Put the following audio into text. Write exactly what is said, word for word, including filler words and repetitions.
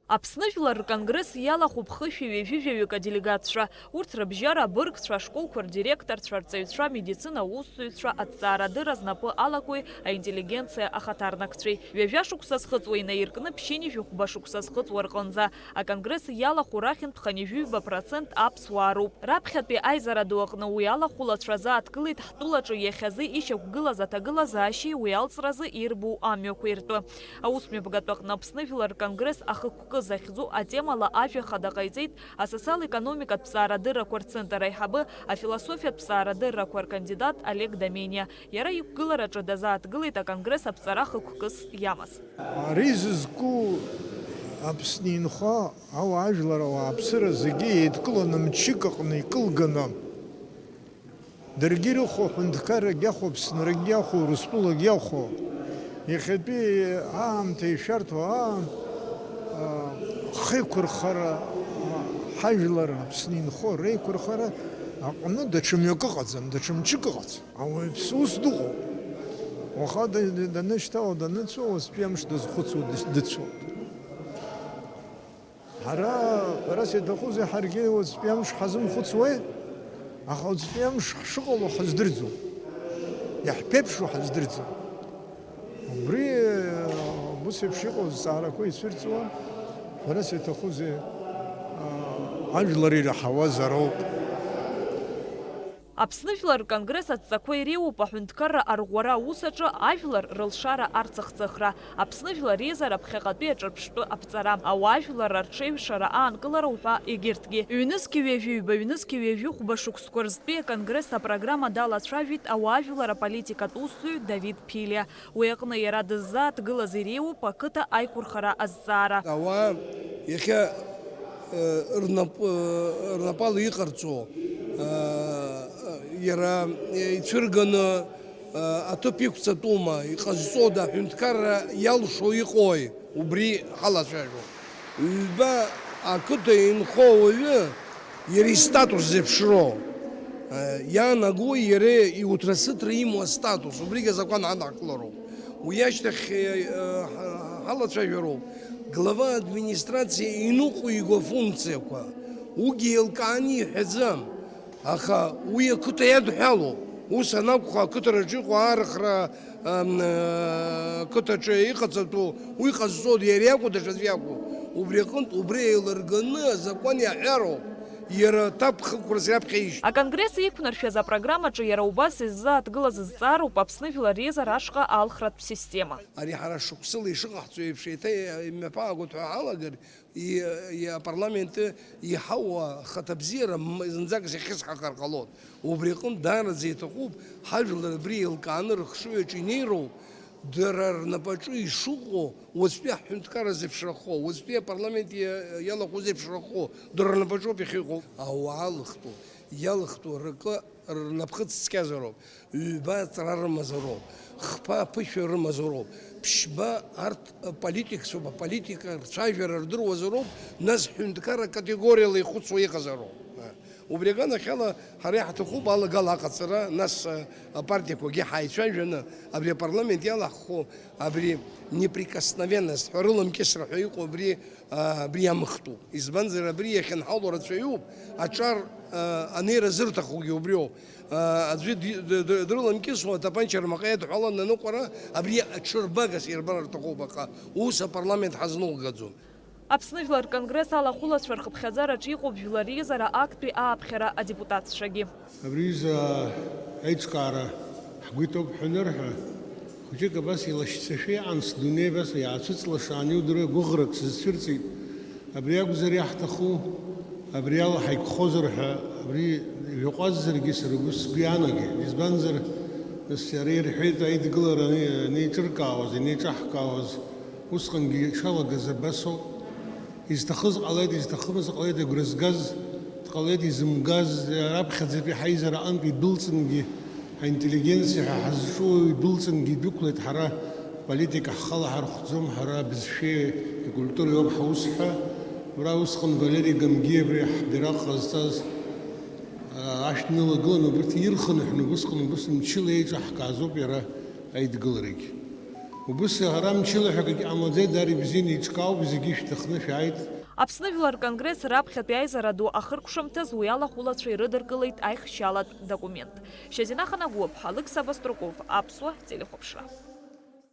Аԥсны Жәлар рконгресс иалахәуп хышәи ҩажәи жәаҩык аделегатцәа. Урҭ рыбжьара абыргцәа, ашколқәа рдиректорцәа, арҵаҩцәа, амедицина аусзуҩцәа, аҭҵаарадырра знапы алакуеи аинтеллигенциа ахаҭарнакцәеи. Ҩажәа шықәса зхыҵуа инаиркны ԥшьынҩажәи хәба шықәса зхыҵуа рҟынӡа. Аконгресс иалахәу рахьынтә хынҩажәи жәаба процент аԥсуаа роуп. Раԥхьатәи аизара ду аҟны уи алахәылацәа азааҭгылеит ҳтәылаҿы иахьазы ишьақәгылаз аҭагылазаашьеи уи алҵразы ирбоу амҩақәеи ртәы. Аусмҩаԥгатә аҟны Аԥсны Жәлар рконгресс ахықәкы захьӡу атемала ажәа хада ҟаиҵеит асоциал-економикатә ҭҵаарадыррақәа рцентр аиҳабы, афилософиатә ҭҵаарадыррақәа ркандидат Олег Домениа. Иара иқәгылараҿы дазааҭгылеит аконгресс аԥҵара хықәкыс иамаз. Ари зызку Аԥсны инхо ауаажәлар, ауааԥсыра зегьы еидкыланы мчык аҟны икылганы, даргьы ирыхәо, аҳәынҭқаррагь иахәо, Аԥсынрагьы иахәо, Урыстәылагь иахәо, иахьатәи аамҭа ишәарҭоу аан, а, ҳхеиқәырхара, а, ҳажәлар Аԥсны инхо реиқәырхара аҟны даҽа мҩак ыҟаӡам, даҽа мчык ыҟаӡам. Ауаҩԥсы ус дыҟоуп. Уаха да-, да-, данышьҭала, даныцәо, уаҵәтәи амш дазхәыцуа дыц-, дыцәоуп. Ҳара, ҳәарас иаҭахузеи, ҳаргьы уаҵәтәи амш ҳазымхәыцуеи? Аха уаҵәтәи амш ҳшыҟало ҳаздырӡом. Иаҳԥеиԥшу ҳаздырӡом. Убри, ус еиԥш иҟоу азҵаарақәа ицәырҵуа, ҳәарас иаҭахузеи, а, ажәлар ираҳауазароуп. Аԥсны Жәлар рконгресс адҵақәа иреиуоуп аҳәынҭқарра арӷәӷәара аус аҿы ажәлар рылшара арцыхцыхра, Аԥсны Жәлар реизара ԥхьаҟатәи аҿырԥштәы аԥҵара, ауаажәларра рҽеиҩшара аанкылара уҳәа егьырҭгьы. Ҩнызқьи ҩажәи ҩба, ҩнызқьи ҩажәи хәба шықәсқәа рзтәи аконгресс апрограмма далацәажәеит ауаажәлар аполитикатә усзуҩ Давид Ԥилиа. Уи аҟны иара дыззааҭгылаз иреиуоуп ақыҭа аиқәырхара азҵаара. Ауаа иахьа, э, рнап-, э, рнапала иҟарҵо, э, иара ицәырганы, э, аҭыԥ иқәҵатәума, иҟазҵода, аҳәынҭқарра иалшо иҟои, убри ҳалацәажәо. Ҩба ақыҭа инхо ауаҩы иара истатус зеиԥшроу, э, иаанагои иара иуҭрасыҭра имоу астатус, убригь азакәан ҳадҳкылароуп. Уи ашьҭахь, э, ҳа-, ҳалацәажәароуп. Глава администрациа иныҟәиго афункциақәа, уигьы еилкааны иҳәаӡам. Аха уи ақыҭа иадҳәалоуп. Ус анакәха, ақыҭараҿы иҟоу архра, ам, э, ақыҭаҿы иҟаҵатәу, уи ҟазҵо иара иакәу, даҽаӡәы иакәу? Убри аҟынтә, убри еилырганы азакәан иаҳәароуп, иара аҭакԥхықәрас иаԥхьа ишьҭоу. Аконгресс иқәнаршәаз апрограммаҿы иара убас иззааҭгылаз зҵаароуп Аԥсны Жәлар реизара ашҟа алхратә система. Ари ҳара шықәсыла ишыҟаҳҵо еиԥш, еиҭа имҩаԥаагоит ҳәа ҳалагар, и-, и-, апарламенты иҳауа ахаҭабзиара м-, зынӡак зыхьысҳахар ҟалон. Убри аҟынтә даараӡа иаҭахуп, ҳажәлар абри еилкааны рыхшыҩ аҿы инеироуп, дара рнапаҿы ишыҟоу, уаҵәтәи аҳәынҭқарра зеиԥшрахо, уаҵәтәи апарламент иа-, иалахәу зеиԥшрахо, дара рнапаҿоуп иахьыҟоу. Ауаа лыхтәу, иалыхтәу ракы рнапхыц цқьазароуп, ҩба аҵара рымазароуп, хԥа аԥышәа рымазароуп, ԥшьба арҭ политикцәоуп, аполитика рцәажәара рдыруазароуп, нас ҳәынҭқарра категориала ихәыцуа иҟазароуп. Убри аганахьала ҳара иаҳҭахуп алагала аҟаҵара, нас апартиақәагьы ҳаицәажәаны абри апарламент иалаҳху абри неприкосновенность ҳәа, рыламкьысра ҳәа иҟоу абри а, абри иамхтәуп. Избанзар, абри иахьынҳало рацәаҩуп, аҿар, а, анеира зырҭахугьы убриоуп. А, аӡәы ди-, д-, д-, дрыламкьысуа, атапанча рмаҟа иадҳәаланы аныҟәара, абри аҽырбагас ирбар рҭахуп, аха ус апарламент ҳазныҟәгаӡом. Аԥсны Жәлар рконгресс алахәылацәа рхыԥхьаӡараҿы иҟоуп жәлар реизара актәи ааԥхьара адепутатцәагьы. Абри аҩыза аиҿкаара ҳгәы иҭоуп ҳәа анырҳәа, хәыҷык абас илашьцашәа иҟан, сдунеи абас иаацәыҵлашаан иудыруа гәыӷрак сызцәырҵит. Абри акәзар иаҳҭаху, абри ала ҳаиқәхозар ҳәа, абри жәаҟәазаргьы сара убас сгәы иаанагеит. Избанзар, нас иара ирҳәеит, аидгылара ани-, анеиҿыркаауаз, анеиҿаҳкаауаз, усҟангьы ишалагаз абас ауп. Изҭахыз ҟалеит, изҭахымыз ҟалеит, агәра згаз дҟалеит, изымгаз, раԥхьаӡатәи ҳаизара аҟынтә идәылҵынгьы, ҳаинтеллигенциа ҳәа ҳазҿу идәылҵынгьы идәықәлеит, ҳара политика ҳхала ҳархәӡом, ҳара абызшәеи икультуреи ауп ҳаус ҳәа. Уара усҟан Валери Гамгиа абри ҳбираҟ ҟазҵаз, а, ашә днылагылан, убырҭ ирхынҳәны убысҟан, убыс мчыла еиҿаҳкаазоуп иара аидгыларагь. Убыс ҳара мчыла ҳәа акгьы ҟамлаӡеит, дар ибзианы иҿкаауп, зегьы шәҭахны шәааит. Аԥсны жәлар рконгресс раԥхьатәи аизара ду ахыркәшамҭаз уи алахәылацәа ирыдыркылеит аихшьалатә документ. Шьазина Ханагәыԥҳа, Алықьса Баструков, Аԥсуа телехәаԥшра.